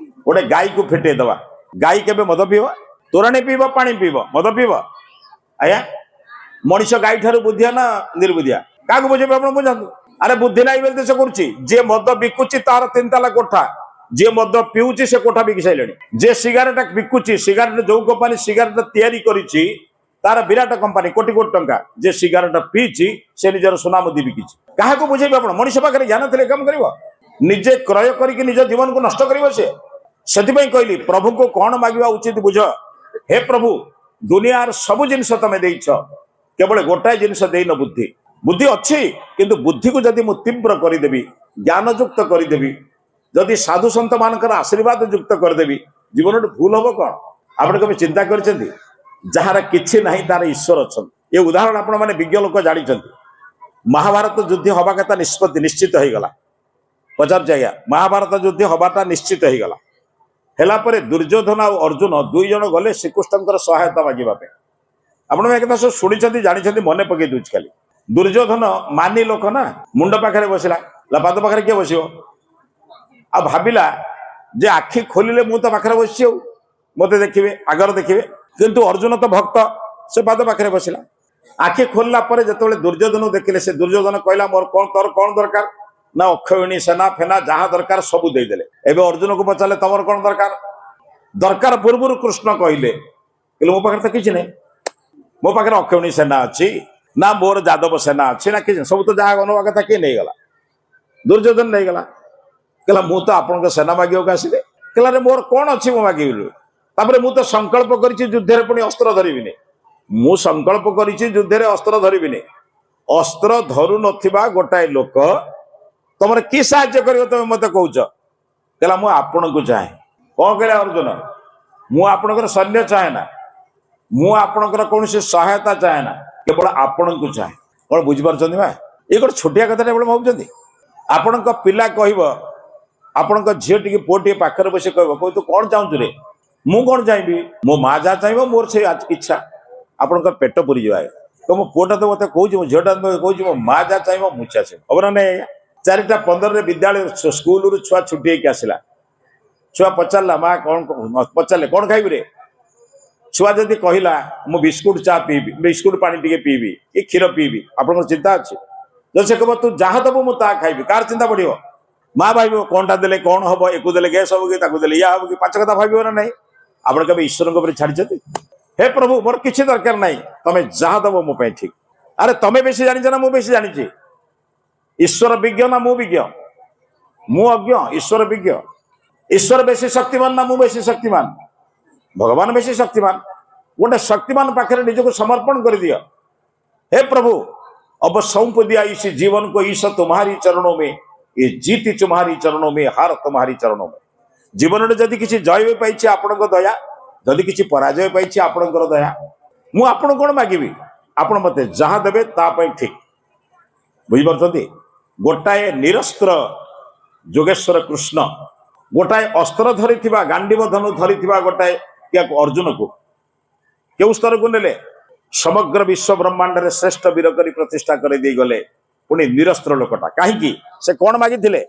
ଗୋଟେ ଗାଈକୁ ଫିଟେଇ ଦବା। ଗାଈ କେବେ ମଦ ପିଇବ? ତୋରାଣୀ ପିଇବ, ପାଣି ପିଇବ, ମଦ ପିଇବ? ଆଜ୍ଞା, ମଣିଷ ଗାଈ ଠାରୁ ବୁଦ୍ଧିଆ ନା ନିର୍ବୁଦ୍ଧିଆ? କାହାକୁ ବୁଝେଇବେ ଆପଣ ବୁଝାନ୍ତୁ। ଆରେ ବୁଦ୍ଧି ନାହିଁ ବୋଲି ସେ କରୁଛି। ଯିଏ ମଦ ବିକୁଛି ତାର ତିନି ତାଲା କୋଠା, ଯିଏ ମଦ ପିଉଛି ସେ କୋଠା ବିକି ସାରିଲେଣି। ଯିଏ ସିଗାରେଟ ବିକୁଛି, ସିଗାରେଟ ଯୋଉ କମ୍ପାନୀ ସିଗାରେଟ ତିଆରି କରିଛି ତାର ବିରାଟ କମ୍ପାନୀ, କୋଟି କୋଟି ଟଙ୍କା। ଯିଏ ସିଗାରେଟ ପିଇଛି ସେ ନିଜର ସୁନା ମୁଦି ବିକିଛି। କାହାକୁ ବୁଝେଇବେ ଆପଣ? ମଣିଷ ପାଖରେ ଜ୍ଞାନ ଥିଲେ କାମ କରିବ? ନିଜେ କ୍ରୟ କରିକି ନିଜ ଜୀବନକୁ ନଷ୍ଟ କରିବ ସେ। ସେଥିପାଇଁ କହିଲି ପ୍ରଭୁଙ୍କୁ କଣ ମାଗିବା ଉଚିତ ବୁଝ। ହେ ପ୍ରଭୁ, ଦୁନିଆର ସବୁ ଜିନିଷ ତମେ ଦେଇଛ, କେବଳ ଗୋଟାଏ ଜିନିଷ ଦେଇନ, ବୁଦ୍ଧି। ବୁଦ୍ଧି ଅଛି, କିନ୍ତୁ ବୁଦ୍ଧିକୁ ଯଦି ମୁଁ ତୀବ୍ର କରିଦେବି, ଜ୍ଞାନଯୁକ୍ତ କରିଦେବି, ଯଦି ସାଧୁ ସନ୍ଥ ମାନଙ୍କର ଆଶୀର୍ବାଦ ଯୁକ୍ତ କରିଦେବି, ଜୀବନରେ ଭୁଲ ହବ କଣ? ଆପଣ କେବେ ଚିନ୍ତା କରିଛନ୍ତି? ଯାହାର କିଛି ନାହିଁ ତାର ଈଶ୍ୱର ଅଛନ୍ତି। ଏ ଉଦାହରଣ ଆପଣ ମାନେ ବିଜ୍ଞ ଲୋକ ଜାଣିଛନ୍ତି। ମହାଭାରତ ଯୁଦ୍ଧ ହବା କଥା ନିଷ୍ପତ୍ତି ନିଶ୍ଚିତ ହେଇଗଲା। ପଚାରୁଛି ଆଜ୍ଞା, ମହାଭାରତ ଯୁଦ୍ଧ ହବାଟା ନିଶ୍ଚିତ ହେଇଗଲା। ହେଲା ପରେ ଦୁର୍ଯ୍ୟୋଧନ ଆଉ ଅର୍ଜୁନ ଦୁଇ ଜଣ ଗଲେ ଶ୍ରୀକୃଷ୍ଣଙ୍କର ସହାୟତା ମାଗିବା ପାଇଁ। ଆପଣ ଏ କଥା ସବୁ ଶୁଣିଛନ୍ତି, ଜାଣିଛନ୍ତି, ମନେ ପକେଇ ଦଉଛି ଖାଲି। ଦୁର୍ଯ୍ୟୋଧନ ମାନି ଲୋକ ନା, ମୁଣ୍ଡ ପାଖରେ ବସିଲା, ପାଦ ପାଖରେ କିଏ ବସିବ? ଆଉ ଭାବିଲା ଯେ ଆଖି ଖୋଲିଲେ ମୁଁ ତ ପାଖରେ ବସିଛି, ଆଉ ମତେ ଦେଖିବେ, ଆଗରେ ଦେଖିବେ। କିନ୍ତୁ ଅର୍ଜୁନ ତ ଭକ୍ତ, ସେ ପାଦ ପାଖରେ ବସିଲା। ଆଖି ଖୋଲିଲା ପରେ ଯେତେବେଳେ ଦୁର୍ଯ୍ୟୋଧନ ଦେଖିଲେ, ସେ ଦୁର୍ଯ୍ୟୋଧନ କହିଲା ମୋର କଣ, ତୋର କଣ ଦରକାର? ନା ଅକ୍ଷୟଣୀ ସେନା ଫେନା ଯାହା ଦରକାର ସବୁ ଦେଇଦେଲେ। ଏବେ ଅର୍ଜୁନକୁ ପଚାରିଲେ ତମର କଣ ଦରକାର? ଦରକାର ପୂର୍ବରୁ କୃଷ୍ଣ କହିଲେ, କହିଲେ ମୋ ପାଖରେ ତ କିଛି ନାହିଁ, ମୋ ପାଖରେ ଅକ୍ଷୟଣୀ ସେନା ଅଛି ନା ମୋର ଯାଦବ ସେନା ଅଛି ନା କିଛି, ସବୁ ତ ଯାହା ନେବା କଥା କିଏ ନେଇଗଲା? ଦୁର୍ଯ୍ୟୋଧନ ନେଇଗଲା। କହିଲା ମୁଁ ତ ଆପଣଙ୍କ ସେନା ମାଗିବାକୁ ଆସିଲି। କହିଲା ରେ ମୋର କଣ ଅଛି ମୁଁ ମାଗିବି? ତାପରେ ମୁଁ ତ ସଂକଳ୍ପ କରିଛି ଯୁଦ୍ଧରେ ପୁଣି ଅସ୍ତ୍ର ଧରିବିନି। ମୁଁ ସଂକଳ୍ପ କରିଛି ଯୁଦ୍ଧରେ ଅସ୍ତ୍ର ଧରିବିନି। ଅସ୍ତ୍ର ଧରୁ ନଥିବା ଗୋଟାଏ ଲୋକ ତମର କି ସାହାଯ୍ୟ କରିବ ତମେ ମତେ କହୁଛ? କହିଲା ମୁଁ ଆପଣଙ୍କୁ ଚାହେଁ। କଣ କହିଲା ଅର୍ଜୁନ? ମୁଁ ଆପଣଙ୍କର ସୈନ୍ୟ ଚାହେଁ ନା, ମୁଁ ଆପଣଙ୍କର କୌଣସି ସହାୟତା ଚାହେଁ ନା, କେବଳ ଆପଣଙ୍କୁ ଚାହେଁ। କଣ ବୁଝିପାରୁଛନ୍ତି ମା? ଏ ଗୋଟେ ଛୋଟିଆ କଥାଟା ଆପଣ ଭାବୁଛନ୍ତି? ଆପଣଙ୍କ ପିଲା କହିବ, ଆପଣଙ୍କ ଝିଅ ଟିକେ ପୁଅ ଟିକେ ପାଖରେ ବସି କହିବ, କହିବ ତୁ କଣ ଚାହୁଁଛୁ ରେ? ମୁଁ କଣ ଚାହିଁବି? ମୋ ମା ଯାହା ଚାହିଁବ ମୋର ସେଇ ଇଚ୍ଛା। ଆପଣଙ୍କର ପେଟ ପୁରିଯିବ ଆଜ୍ଞା। ତ ମୋ ପୁଅଟା ତ ମତେ କହୁଛି, ମୋ ଝିଅଟା ତ କହୁଛି, ମୋ ମା ଯାହା ଚାହିଁବ ମୁଁ ଚାହିଁବି। ହବ ନା ନାଇଁ ଆଜ୍ଞା? 4:15 ବିଦ୍ୟାଳୟ ସ୍କୁଲରୁ ଛୁଆ ଛୁଟି ହେଇକି ଆସିଲା। ଛୁଆ ପଚାରିଲା ମା କଣ ପଚାରିଲେ କଣ ଖାଇବୁ ରେ? ଛୁଆ ଯଦି କହିଲା ମୁଁ ବିସ୍କୁଟ ଚା ପିଇବି, ବିସ୍କୁଟ ପାଣି ଟିକେ ପିଇବି କି କ୍ଷୀର ପିଇବି, ଆପଣଙ୍କର ଚିନ୍ତା ଅଛି? ଯଦି ସେ କହିବ ତୁ ଯାହା ଦବୁ ମୁଁ ତାହା ଖାଇବି, କାହାର ଚିନ୍ତା ବଢିବ? ମା ଭାବିବ କଣଟା ଦେଲେ କଣ ହବ, ଏକୁ ଦେଲେ ଗ୍ୟାସ୍ ହବ କି, ତାକୁ ଦେଲେ ଇୟା ହବ କି, ପାଞ୍ଚ କଥା ଭାବିବ ନା ନାହିଁ? ଆପଣ କେବେ ଈଶ୍ୱରଙ୍କ ଉପରେ ଛାଡିଛନ୍ତି? ହେ ପ୍ରଭୁ ମୋର କିଛି ଦରକାର ନାହିଁ, ତମେ ଯାହା ଦବ ମୋ ପାଇଁ ଠିକ। ଆରେ ତମେ ବେଶୀ ଜାଣିଛ ନା ମୁଁ ବେଶୀ ଜାଣିଛି? ଈଶ୍ୱର ବିଜ୍ଞ ନା ମୁଁ ବିଜ୍ଞ? ମୁଁ ଅଜ୍ଞ, ଈଶ୍ୱର ବିଜ୍ଞ। ଈଶ୍ୱର ବେଶୀ ଶକ୍ତିମାନ ନା ମୁଁ ବେଶୀ ଶକ୍ତିମାନ? ଭଗବାନ ବେଶୀ ଶକ୍ତିମାନ। ଗୋଟେ ଶକ୍ତିମାନ ପାଖରେ ନିଜକୁ ସମର୍ପଣ କରିଦିଅ। ହେ ପ୍ରଭୁ अब सौंप दिया इस जीवन को ईश तुम्हारी चरणों में, ये जीत तुम्हारी चरणों में, हार तुम्हारी चरणों में। ଜୀବନରେ ଯଦି କିଛି ଜୟ ବି ପାଇଛି ଆପଣଙ୍କ ଦୟା, ଯଦି କିଛି ପରାଜୟ ପାଇଛି ଆପଣଙ୍କର ଦୟା। ମୁଁ ଆପଣଙ୍କୁ କ'ଣ ମାଗିବି? ଆପଣ ମତେ ଯାହା ଦେବେ ତା ପାଇଁ ଠିକ। ବୁଝିପାରୁଛନ୍ତି? ଗୋଟାଏ ନିରସ୍ତ୍ର ଯୋଗେଶ୍ୱର କୃଷ୍ଣ ଗୋଟାଏ ଅସ୍ତ୍ର ଧରିଥିବା, ଗାଣ୍ଡିବ ଧନୁ ଧରିଥିବା ଗୋଟାଏ ଅର୍ଜୁନକୁ କେଉଁ ସ୍ତରକୁ ନେଲେ? ସମଗ୍ର ବିଶ୍ୱ ବ୍ରହ୍ମାଣ୍ଡରେ ଶ୍ରେଷ୍ଠ ବୀର କରି ପ୍ରତିଷ୍ଠା କରିଦେଇ ଗଲେ। ପୁଣି ନିରସ୍ତ୍ର ଲୋକଟା। କାହିଁକି? ସେ କ'ଣ ମାଗିଥିଲେ?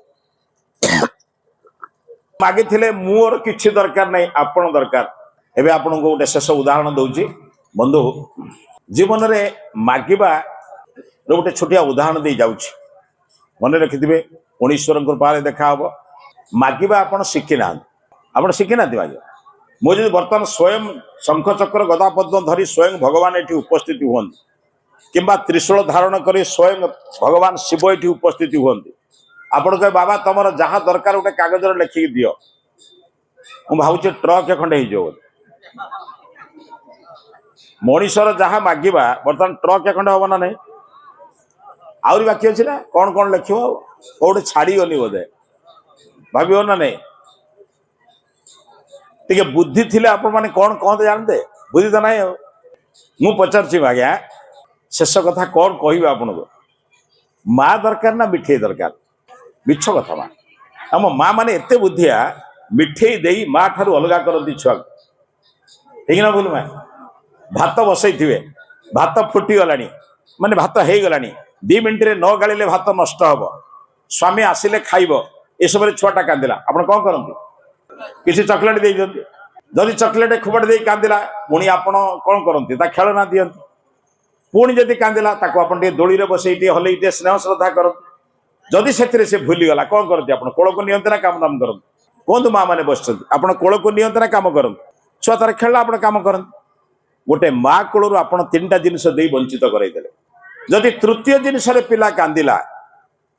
ମାଗିଥିଲେ ମୋର କିଛି ଦରକାର ନାହିଁ, ଆପଣ ଦରକାର। ଏବେ ଆପଣଙ୍କୁ ଗୋଟେ ଶେଷ ଉଦାହରଣ ଦଉଛି ବନ୍ଧୁ। ଜୀବନରେ ମାଗିବା ଗୋଟେ ଛୋଟିଆ ଉଦାହରଣ ଦେଇ ଯାଉଛି, ମନେ ରଖିଥିବେ। ପୁଣି ଈଶ୍ୱରଙ୍କ କୃପାରେ ଦେଖା ହବ। ମାଗିବା ଆପଣ ଶିଖି ନାହାନ୍ତି, ଆପଣ ଶିଖି ନାହାନ୍ତି ମାଗିବା। ମୁଁ ଯଦି ବର୍ତ୍ତମାନ ସ୍ୱୟଂ ଶଙ୍ଖ ଚକ୍ର ଗଦା ପଦ୍ମ ଧରି ସ୍ୱୟଂ ଭଗବାନ ଏଠି ଉପସ୍ଥିତ ହୁଅନ୍ତି, କିମ୍ବା ତ୍ରିଶୂଳ ଧାରଣ କରି ସ୍ୱୟଂ ଭଗବାନ ଶିବ ଏଠି ଉପସ୍ଥିତ ହୁଅନ୍ତି, ଆପଣ କହିବେ ବାବା ତମର ଯାହା ଦରକାର ଗୋଟେ କାଗଜରେ ଲେଖିକି ଦିଅ। ମୁଁ ଭାବୁଛି ଟ୍ରକ୍ ଖଣ୍ଡେ ହେଇଯିବ ବୋଧେ। ମଣିଷର ଯାହା ମାଗିବା ବର୍ତ୍ତମାନ ଟ୍ରକ୍ ଖଣ୍ଡେ ହବ ନା ନାହିଁ? ଆହୁରି ବାକି ଅଛି ନା, କଣ କଣ ଲେଖିବ, ଆଉ କୋଉଠି ଛାଡିଗନି ବୋଧେ, ଭାବିବ ନା ନାଇଁ? ଟିକେ ବୁଦ୍ଧି ଥିଲେ ଆପଣ ମାନେ କଣ କହନ୍ତେ ଜାଣନ୍ତେ, ବୁଦ୍ଧି ତ ନାହିଁ। ଆଉ ମୁଁ ପଚାରୁଛି ଆଜ୍ଞା, ଶେଷ କଥା କଣ କହିବି ଆପଣଙ୍କୁ? ମା ଦରକାର ନା ମିଠେଇ ଦରକାର? ମିଛ କଥା ମା। ଆମ ମା ମାନେ ଏତେ ବୁଦ୍ଧିଆ, ମିଠେଇ ଦେଇ ମା ଠାରୁ ଅଲଗା କରନ୍ତି ଛୁଆକୁ। ଠିକ ନା ଭୁଲ? ମା ଭାତ ବସେଇଥିବେ, ଭାତ ଫୁଟିଗଲାଣି, ମାନେ ଭାତ ହେଇଗଲାଣି, 2 ମିନିଟରେ ନ ଗାଳିଲେ ଭାତ ନଷ୍ଟ ହବ, ସ୍ୱାମୀ ଆସିଲେ ଖାଇବ, ଏସବୁରେ ଛୁଆଟା କାନ୍ଦିଲା, ଆପଣ କଣ କରନ୍ତି? କିଛି ଚକୋଲେଟ ଦେଇଦିଅନ୍ତି। ଯଦି ଚକୋଲେଟ ଖୋପାଡ଼ି ଦେଇ କାନ୍ଦିଲା, ପୁଣି ଆପଣ କଣ କରନ୍ତି? ତା ଖେଳନା ଦିଅନ୍ତି। ପୁଣି ଯଦି କାନ୍ଦିଲା, ତାକୁ ଆପଣ ଟିକେ ଦୋଳିରେ ବସେଇ ଟିକେ ହଲେଇ ଟିକେ ସ୍ନେହ ଶ୍ରଦ୍ଧା କରନ୍ତି। ଯଦି ସେଥିରେ ସେ ଭୁଲିଗଲା, କଣ କରନ୍ତି ଆପଣ? କୋଳକୁ ନିଅନ୍ତି ନା କାମ ଦାମ କରନ୍ତି? କୁହନ୍ତୁ, ମା ମାନେ ବସିଛନ୍ତି, ଆପଣ କୋଳକୁ ନିଅନ୍ତି ନା କାମ କରନ୍ତି? ଛୁଆ ତାର ଖେଳିଲା, ଆପଣ କାମ କରନ୍ତି। ଗୋଟେ ମା କୋଳରୁ ଆପଣ 3ଟା ଜିନିଷ ଦେଇ ବଞ୍ଚିତ କରାଇଦେଲେ। ଯଦି ତୃତୀୟ ଜିନିଷରେ ପିଲା କାନ୍ଦିଲା,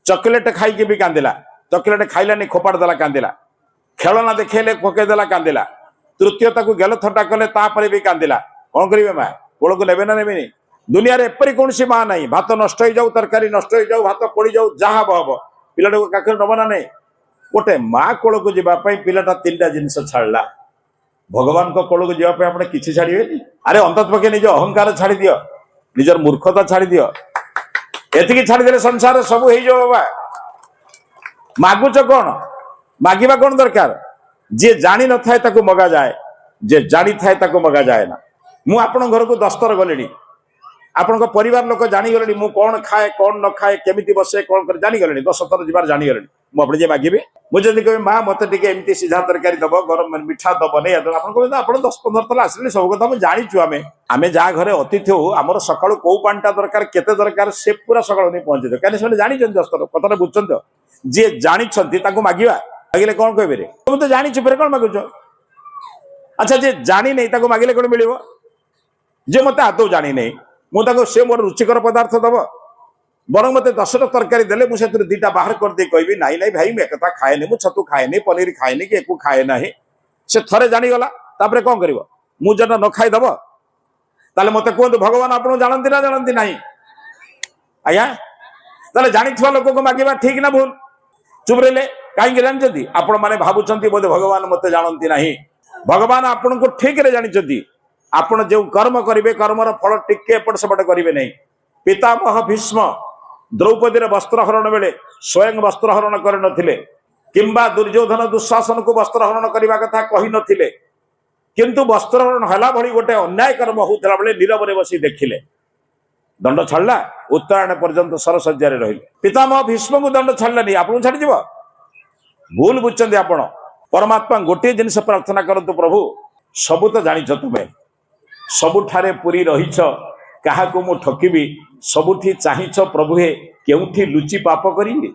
ଚକୋଲେଟ ଖାଇକି ବି କାନ୍ଦିଲା, ଚକୋଲେଟ ଖାଇଲାନି ଖୋପାଡ଼ି ଦେଲା କାନ୍ଦିଲା, ଖେଳନା ଦେଖେଇଲେ ପକେଇଦେଲା କାନ୍ଦିଲା, ତୃତୀୟ ତାକୁ ଗେଲ ଥଟ୍ଟା କଲେ ତାପରେ ବି କାନ୍ଦିଲା, କଣ କରିବେ ମା? କୋଳକୁ ନେବେ ନା ନେବେନି? ଦୁନିଆରେ ଏପରି କୌଣସି ମା ନାହିଁ, ଭାତ ନଷ୍ଟ ହେଇଯାଉ, ତରକାରୀ ନଷ୍ଟ ହେଇଯାଉ, ଭାତ ପୋଡ଼ିଯାଉ, ଯାହା ହବ ହବ, ପିଲାଟାକୁ କାଖରେ ନବ ନା ନାଇଁ? ଗୋଟେ ମା କୋଳକୁ ଯିବା ପାଇଁ ପିଲାଟା 3ଟା ଜିନିଷ ଛାଡ଼ିଲା। ଭଗବାନଙ୍କ କୋଳକୁ ଯିବା ପାଇଁ ଆପଣ କିଛି ଛାଡ଼ିବେନି? ଆରେ ଅନ୍ତତଃ ପକ୍ଷେ ନିଜ ଅହଙ୍କାର ଛାଡ଼ିଦିଅ, ନିଜର ମୂର୍ଖତା ଛାଡ଼ିଦିଅ, ଏତିକି ଛାଡ଼ିଦେଲେ ସଂସାର ସବୁ ହେଇଯିବ। ବାବା ମାଗୁଛ କଣ? ମାଗିବା କଣ ଦରକାର? ଯିଏ ଜାଣିନଥାଏ ତାକୁ ମଗାଯାଏ, ଯିଏ ଜାଣିଥାଏ ତାକୁ ମଗାଯାଏ ନା। ମୁଁ ଆପଣଙ୍କ ଘରକୁ 10 ଥର ଗଲିଣି, ଆପଣଙ୍କ ପରିବାର ଲୋକ ଜାଣିଗଲେଣି ମୁଁ କଣ ଖାଏ, କଣ ନ ଖାଏ, କେମିତି ବସେ, କଣ କରେ, ଜାଣିଗଲେଣି। 10 ଥର ଯିବାର ଜାଣିଗଲେଣି। ମୁଁ ଆପଣ ଯିଏ ମାଗିବେ, ମୁଁ ଯଦି କହିବି ମା ମତେ ଟିକେ ଏମିତି ସିଝା ତରକାରୀ ଦବ, ଗରମ ମିଠା ଦବନି, ଆପଣ କହିବେ ଆପଣ 10-15 ଥର ଆସିଲେ ସବୁ କଥା ମୁଁ ଜାଣିଛୁ। ଆମେ ଯାହା ଘରେ ଅତିଥି ହଉ, ଆମର ସକାଳୁ କୋଉ ପାଣିଟା ଦରକାର, କେତେ ଦରକାର, ସେ ପୁରା ସକାଳୁ ନେଇ ପହଞ୍ଚେଇଦେବେ। କାହିଁକି ସେମାନେ ଜାଣିଛନ୍ତି, 10 ଥର କଥାଟା ବୁଝୁଛନ୍ତି। ତ ଯିଏ ଜାଣିଛନ୍ତି ତାଙ୍କୁ ମାଗିବା, ମାଗିଲେ କଣ କହିବେ ରେ? ମୁଁ ତ ଜାଣିଛି, ଫେରେ କଣ ମାଗୁଛ? ଆଚ୍ଛା, ଯିଏ ଜାଣିନେଇ ତାକୁ ମାଗିଲେ କଣ ମିଳିବ? ଯିଏ ମତେ ଆଦୌ ଜାଣିନେଇ, ମୁଁ ତାକୁ ସେ ମୋର ରୁଚିକର ପଦାର୍ଥ ଦବ, ବରଂ ମତେ 10ଟା ତରକାରୀ ଦେଲେ ମୁଁ ସେଥିରୁ 2ଟା ବାହାର କରିଦେଇ କହିବି ନାଇଁ ନାଇଁ ଭାଇ, ମୁଁ ଏକଥା ଖାଏନି, ମୁଁ ଛତୁ ଖାଏନି, ପନିର ଖାଏନି, କି ଏକୁ ଖାଏ ନାହିଁ। ସେ ଥରେ ଜାଣିଗଲା, ତାପରେ କଣ କରିବ? ମୁଁ ଯେଟା ନ ଖାଇଦବ। ତାହେଲେ ମତେ କୁହନ୍ତୁ, ଭଗବାନ ଆପଣଙ୍କୁ ଜାଣନ୍ତି ନା ଜାଣନ୍ତି ନାହିଁ? ଆଜ୍ଞା, ତାହେଲେ ଜାଣିଥିବା ଲୋକକୁ ମାଗିବା ଠିକ ନା ଭୁଲ? ଚୁପ ରହିଲେ କାହିଁକି? ଜାଣିଛନ୍ତି ଆପଣ ମାନେ ଭାବୁଛନ୍ତି ବୋଧେ ଭଗବାନ ମତେ ଜାଣନ୍ତି ନାହିଁ। ଭଗବାନ ଆପଣଙ୍କୁ ଠିକରେ ଜାଣିଛନ୍ତି। ଆପଣ ଯେଉଁ କର୍ମ କରିବେ, କର୍ମର ଫଳ ଟିକେ ଏପଟ ସେପଟ କରିବେ ନାହିଁ। ପିତାମହ ଭୀଷ୍ମ ଦ୍ରୌପଦୀର ବସ୍ତ୍ରହରଣ ବେଳେ ସ୍ୱୟଂ ବସ୍ତ୍ରହରଣ କରିନଥିଲେ, କିମ୍ବା ଦୁର୍ଯ୍ୟୋଧନ ଦୁଃଶାସନକୁ ବସ୍ତ୍ରହରଣ କରିବା କଥା କହିନଥିଲେ, କିନ୍ତୁ ବସ୍ତ୍ରହରଣ ହେଲା ଭଳି ଗୋଟେ ଅନ୍ୟାୟ କର୍ମ ହଉଥିଲା ବେଳେ ନୀରବରେ ବସି ଦେଖିଲେ। ଦଣ୍ଡ ଛାଡ଼ିଲା, ଉତ୍ତରାୟଣ ପର୍ଯ୍ୟନ୍ତ ସରଶଯ୍ୟାରେ ରହିଲେ। ପିତାମହ ଭୀଷ୍ମଙ୍କୁ ଦଣ୍ଡ ଛାଡ଼ିଲାନି, ଆପଣଙ୍କୁ ଛାଡ଼ିଯିବ? ଭୁଲ ବୁଝୁଛନ୍ତି ଆପଣ। ପରମାତ୍ମା ଗୋଟିଏ ଜିନିଷ ପ୍ରାର୍ଥନା କରନ୍ତୁ, ପ୍ରଭୁ ସବୁ ତ ଜାଣିଛ ତୁମେ, ସବୁଠାରେ ପୁରୀ ରହିଛ, କାହାକୁ ମୁଁ ଠକିବି? ସବୁଠି ଚାହିଁଛ ପ୍ରଭୁ ହେ, କେଉଁଠି ଲୁଚି ପାପ କରିବି?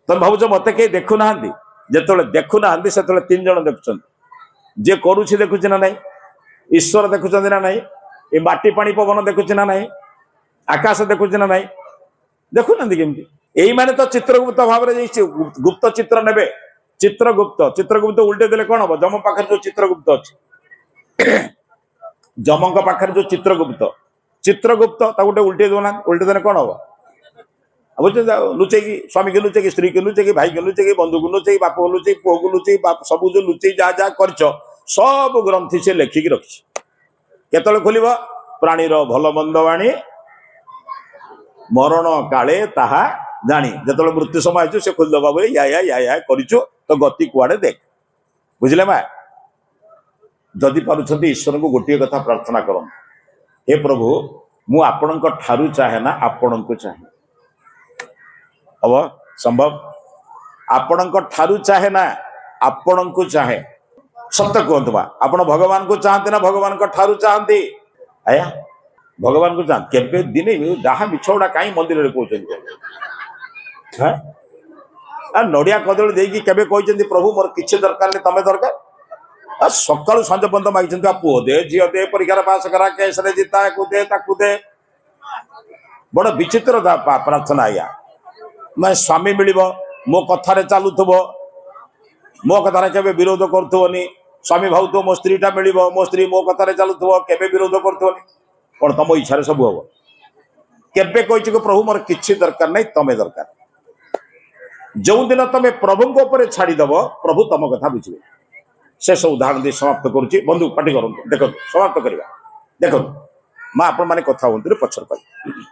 ତମେ ଭାବୁଛ ମତେ କେହି ଦେଖୁନାହାନ୍ତି, ଯେତେବେଳେ ଦେଖୁନାହାନ୍ତି ସେତେବେଳେ 3 ଜଣ ଦେଖୁଛନ୍ତି। ଯିଏ କରୁଛି ଦେଖୁଛି ନା ନାହିଁ? ଈଶ୍ୱର ଦେଖୁଛନ୍ତି ନା ନାହିଁ? ଏ ମାଟି ପାଣି ପବନ ଦେଖୁଛି ନା ନାହିଁ? ଆକାଶ ଦେଖୁଛି ନା ନାହିଁ? ଦେଖୁନାହାନ୍ତି କେମିତି? ଏଇମାନେ ତ ଚିତ୍ରଗୁପ୍ତ ଭାବରେ ଯାଇ ଗୁପ୍ତ ଚିତ୍ର ନେବେ। ଚିତ୍ରଗୁପ୍ତ, ଚିତ୍ରଗୁପ୍ତ ଉଲ୍ଟେଇ ଦେଲେ କଣ ହବ? ଯମ ପାଖରେ ଯୋଉ ଚିତ୍ରଗୁପ୍ତ ଅଛି, ଯମଙ୍କ ପାଖରେ ଯୋଉ ଚିତ୍ରଗୁପ୍ତ, ଚିତ୍ରଗୁପ୍ତ ତାକୁ ଗୋଟେ ଉଲ୍ଟେଇ ଦଉନାହାନ୍ତି, ଉଲ୍ଟେଇ ଦେଲେ କଣ ହବ? ବୁଝୁଛନ୍ତି? ଆଉ ଲୁଚେଇକି, ସ୍ୱାମୀକି ଲୁଚେଇକି, ସ୍ତ୍ରୀକି ଲୁଚେଇକି, ଭାଇକି ଲୁଚେଇକି, ବନ୍ଧୁକୁ ଲୁଚେଇକି, ବାପକୁ ଲୁଚେଇକି, ପୁଅକୁ ଲୁଚେଇକି, ସବୁ ଯୋଉ ଲୁଚେଇ ଯାହା ଯାହା କରିଛ, ସବୁ ଗ୍ରନ୍ଥି ସେ ଲେଖିକି ରଖିଛି। କେତେବେଳେ ଖୋଲିବ? ପ୍ରାଣୀର ଭଲ ମନ୍ଦ ବାଣୀ ମରଣ କାଳେ ତାହା ଜାଣି। ଯେତେବେଳେ ମୃତ୍ୟୁ ସମୟ ଆସିବ, ସେ ଖୋଲିଦବା ବୋଲି ୟା ୟା ୟା ୟା କରିଛୁ, ତ ଗତି କୁଆଡେ ଦେଖ। ବୁଝିଲେ ମା? ଯଦି ପାରୁଛନ୍ତି, ଈଶ୍ୱରଙ୍କୁ ଗୋଟିଏ କଥା ପ୍ରାର୍ଥନା କରନ୍ତୁ, ହେ ପ୍ରଭୁ, ମୁଁ ଆପଣଙ୍କ ଠାରୁ ଚାହେଁ ନା, ଆପଣଙ୍କୁ ଚାହେଁ। ହବ ସମ୍ଭବ? ଆପଣଙ୍କ ଠାରୁ ଚାହେଁ ନା, ଆପଣଙ୍କୁ ଚାହେଁ। ସତ କୁହନ୍ତୁ ମା, ଆପଣ ଭଗବାନଙ୍କୁ ଚାହାନ୍ତି ନା ଭଗବାନଙ୍କ ଠାରୁ ଚାହାନ୍ତି? ଆଜ୍ଞା, ଭଗବାନଙ୍କୁ ଚାହାନ୍ତି। କେବେ ଦିନେ ଯାହା ମିଛ ଗୁଡା କାହିଁ ମନ୍ଦିରରେ କହୁଛନ୍ତି? ହଁ, ନଡିଆ କଦଳୀ ଦେଇକି କେବେ କହିଛନ୍ତି, ପ୍ରଭୁ ମୋର କିଛି ଦରକାର ନାହିଁ, ତମେ ଦରକାର? ଆ ସକାଳୁ ସଞ୍ଜ ପର୍ଯ୍ୟନ୍ତ ମାଗିଛନ୍ତି, ଆ ପୁଅ ଦେ, ଝିଅ ଦେ, ପରୀକ୍ଷାରେ ପାସ କରା, କେସରେ ଜିତା, ୟାକୁ ଦେ, ତାକୁ ଦେ। ବଡ ବିଚିତ୍ର ପ୍ରାର୍ଥନା ଆଜ୍ଞା। ମାନେ ସ୍ୱାମୀ ମିଳିବ, ମୋ କଥାରେ ଚାଲୁଥିବ, ମୋ କଥାରେ କେବେ ବିରୋଧ କରୁଥିବନି। ସ୍ୱାମୀ ଭାବୁଥିବ ମୋ ସ୍ତ୍ରୀଟା ମିଳିବ, ମୋ ସ୍ତ୍ରୀ ମୋ କଥାରେ ଚାଲୁଥିବ, କେବେ ବିରୋଧ କରୁଥିବନି। କଣ ତମ ଇଚ୍ଛାରେ ସବୁ ହବ? କେବେ କହିଛି କି ପ୍ରଭୁ ମୋର କିଛି ଦରକାର ନାହିଁ, ତମେ ଦରକାର? ଯୋଉଦିନ ତମେ ପ୍ରଭୁଙ୍କ ଉପରେ ଛାଡ଼ିଦବ, ପ୍ରଭୁ ତମ କଥା ବୁଝିବେ। ଶେଷ ଉଦାହରଣ ଦେଇ ସମାପ୍ତ କରୁଛି। ବନ୍ଧୁ ପାଟି କରନ୍ତୁ, ଦେଖନ୍ତୁ, ସମାପ୍ତ କରିବା। ଦେଖନ୍ତୁ ମା, ଆପଣମାନେ କଥା ହୁଅନ୍ତୁ, ପଛରେ କହିବି।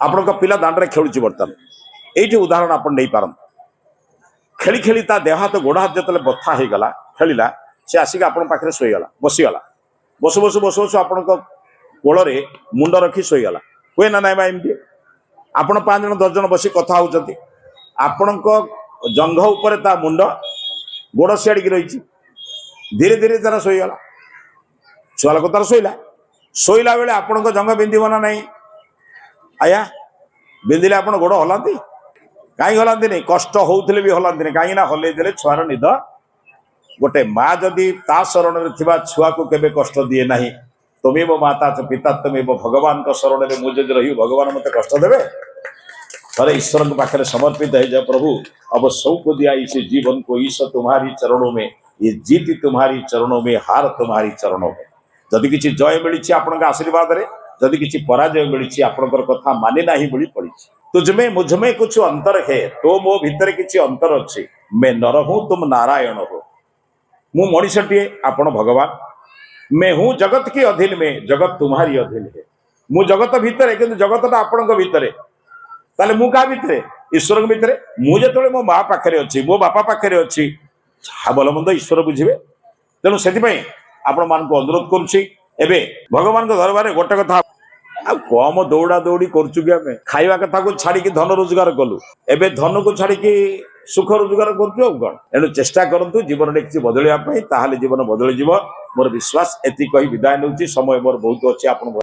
ଆପଣଙ୍କ ପିଲା ଦାଣ୍ଡରେ ଖେଳୁଛି ବର୍ତ୍ତମାନ। ଏଇଠି ଉଦାହରଣ ଆପଣ ନେଇପାରନ୍ତି। ଖେଳି ଖେଳି ତା ଦେହ ହାତ ଗୋଡ଼ ହାତ ଯେତେବେଳେ ବଥା ହେଇଗଲା, ଖେଳିଲା, ସେ ଆସିକି ଆପଣଙ୍କ ପାଖରେ ଶୋଇଗଲା, ବସିଗଲା। ବସୁ ବସୁ ବସୁ ବସୁ ଆପଣଙ୍କ କୋଳରେ ମୁଣ୍ଡ ରଖି ଶୋଇଗଲା। ହୁଏ ନା ନାଇଁ ବା ଏମିତି? ଆପଣ 5 ଜଣ 10 ଜଣ ବସି କଥା ହଉଛନ୍ତି, ଆପଣଙ୍କ ଜଙ୍ଘ ଉପରେ ତା ମୁଣ୍ଡ, ଗୋଡ଼ ସିଆଡ଼ିକି ରହିଛି। ଧୀରେ ଧୀରେ ତାର ଶୋଇଗଲା। ଛୁଆ ଲୋକ ତାର ଶୋଇଲା। ଶୋଇଲା ବେଳେ ଆପଣଙ୍କ ଜଙ୍ଘ ବିନ୍ଧିବ ନା ନାହିଁ ଆଜ୍ଞା? ବିନ୍ଧିଲେ ଆପଣ ଗୋଡ଼ ହଲାନ୍ତି? କାହିଁକି ହଲାନ୍ତିନି? କଷ୍ଟ ହଉଥିଲେ ବି ହଲାନ୍ତିନି। କାହିଁକି ନା ହଲେଇ ଦେଲେ ଛୁଆର ନିଦ। ଗୋଟେ ମା ଯଦି ତା ଶରଣରେ ଥିବା ଛୁଆକୁ କେବେ କଷ୍ଟ ଦିଏ ନାହିଁ। ତ୍ୱମେବ ମାତା ଚ ପିତା ତ୍ୱମେବ, ଭଗବାନଙ୍କ ଶରଣରେ ମୁଁ ଯଦି ରହିବି, ଭଗବାନ ମତେ କଷ୍ଟ ଦେବେ? ଥରେ ଈଶ୍ୱରଙ୍କ ପାଖରେ ସମର୍ପିତ ହେଇଯାଅ। प्रभु, अब सौंप दिया इस जीवन को ईश तुम्हारी चरणों में, ये जीत तुम्हारी चरणों में, हार तुम्हारी चरणों में। ଯଦି କିଛି ଜୟ ମିଳିଛି ଆପଣଙ୍କ ଆଶୀର୍ବାଦରେ, ଯଦି କିଛି ପରାଜୟ ମିଳିଛି, ଆପଣଙ୍କର କଥା ମାନି ନାହିଁ ବୋଲି ପଡ଼ିଛି। तुझमें मुझमें कुछ अंतर है, ତୋ ମୋ ଭିତରେ କିଛି ଅନ୍ତର ଅଛି। मैं नर हूँ, तुम नारायण हो। ମୁଁ ମଣିଷଟିଏ, ଆପଣ ଭଗବାନ। मैं हूँ जगत के अधीन में, जगत तुम्हारी अधीन है। ମୁଁ ଜଗତ ଭିତରେ, କିନ୍ତୁ ଜଗତଟା ଆପଣଙ୍କ ଭିତରେ। ତାହେଲେ ମୁଁ କାହା ଭିତରେ? ଈଶ୍ୱରଙ୍କ ଭିତରେ। ମୁଁ ଯେତେବେଳେ ମୋ ମା ପାଖରେ ଅଛି, ମୋ ବାପା ପାଖରେ ଅଛି, ଯାହା ଭଲ ମନ୍ଦ ଈଶ୍ୱର ବୁଝିବେ। ତେଣୁ ସେଥିପାଇଁ ଆପଣମାନଙ୍କୁ ଅନୁରୋଧ କରୁଛି, ଏବେ ଭଗବାନଙ୍କ ଦରବାରରେ ଗୋଟେ କଥା, ଆଉ କମ ଦୌଡ଼ା ଦୌଡ଼ି କରୁଛୁ କି ଆମେ? ଖାଇବା କଥାକୁ ଛାଡିକି ଧନ ରୋଜଗାର କଲୁ, ଏବେ ଧନକୁ ଛାଡିକି ସୁଖ ରୋଜଗାର କରୁଛୁ, ଆଉ କଣ? ଏଣୁ ଚେଷ୍ଟା କରନ୍ତୁ ଜୀବନରେ କିଛି ବଦଳିବା ପାଇଁ, ତାହେଲେ ଜୀବନ ବଦଳିଯିବ, ମୋର ବିଶ୍ୱାସ। ଏତିକି କହି ବିଦାୟ ନେଉଛି। ସମୟ ମୋର ବହୁତ ଅଛି, ଆପଣ